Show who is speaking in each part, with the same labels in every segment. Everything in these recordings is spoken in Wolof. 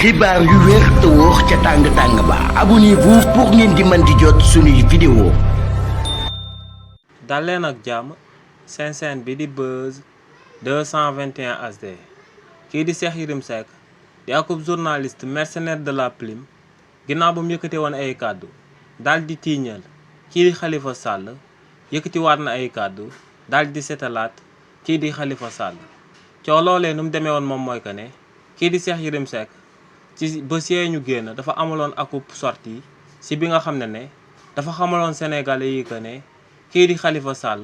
Speaker 1: xibaar yu wér te wóor ca tàng-tàng ba abonnez-vous pour ngeen di mën di jot suñuy vidéo.
Speaker 2: dal leen ak jàmm seen chaîne bi di Buzz 221 HD kii di Cheikh Yérim Seck di akub journaliste mercenaire de la plume ginnaaw ba mu yëkkati woon ay kàddu daal di tiiñal kii di Khalifa Sall yëkkatiwaat na ay kàddu daal di setalaat kii di Khalifa Sall coow loolee nu mu demee woon moom mooy que ne kii di Cheikh Yérim Seck ci bés yee ñu génn dafa amaloon akub sortie si bi nga xam ne dafa xamaloon sénégalais yi que ne kii di Khalifa Sall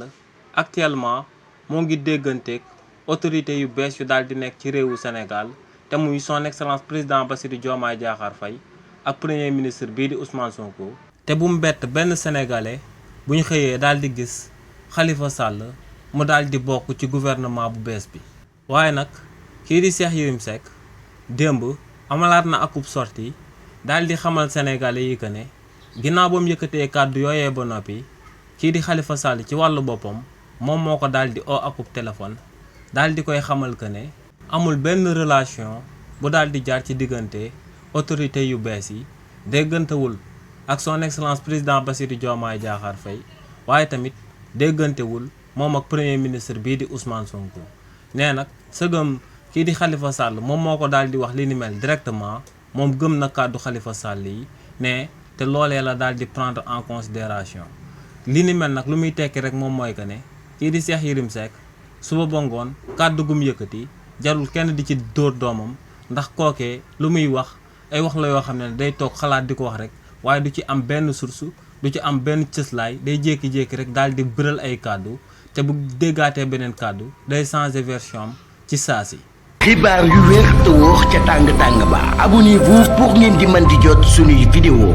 Speaker 2: actuellement moo ngi dégganteeg autorité yu bees yu daal di nekk ci réewu Sénégal te muy son excellence président Bassirou Diomaye Diakhar Faye ak premier ministre bii di Ousmane Sonko. te bu mu bett benn sénégalais bu ñu xëyee daal di gis Khalifa Sall mu daal di bokk ci gouvernement bu bees bi. waaye nag kii di Cheikh Yérim Seck démb amalaat na akub sortie daal di xamal sénégalais yi que ne ginnaaw ba mu yëkkatee kàddu yooyee ba noppi kii di Khalifa Sall ci wàllu boppam moom moo ko daal di oo akub téléphone daal di koy xamal que ne amul benn relation bu daal di jaar ci diggante autorité yu bees yi déggantewul ak son excellence président Bassirou Diomaye Diakhar Faye waaye tamit déggantewul moom ak premier ministre bii di Ousmane Sonko. nee nag sëgëm kii di Khalifa Sall moom moo ko daal di wax li ni mel directement moom gëm na kàddu Khalifa Sall yi ne te loolee la daal di prendre en considération li ni mel nag lu muy tekki rek moom mooy que ne kii di Cheikh Yérim Seck suba ba ngoon kàddu gum yëkkati jarul kenn di ci dóor doomam ndax kookee lu muy wax ay wax la yoo xam ne day toog xalaat di ko wax rek waaye du ci am benn source du ci am benn cëslaay day jékki-jékki rek daal di bëral ay kàddu te bu déggaatee beneen kàddu day changer version am ci saa si.
Speaker 1: xibaar yu wér te wóor ca tàng-tàng ba abonnez-vous pour ngeen di mën di jot suñuy vidéo.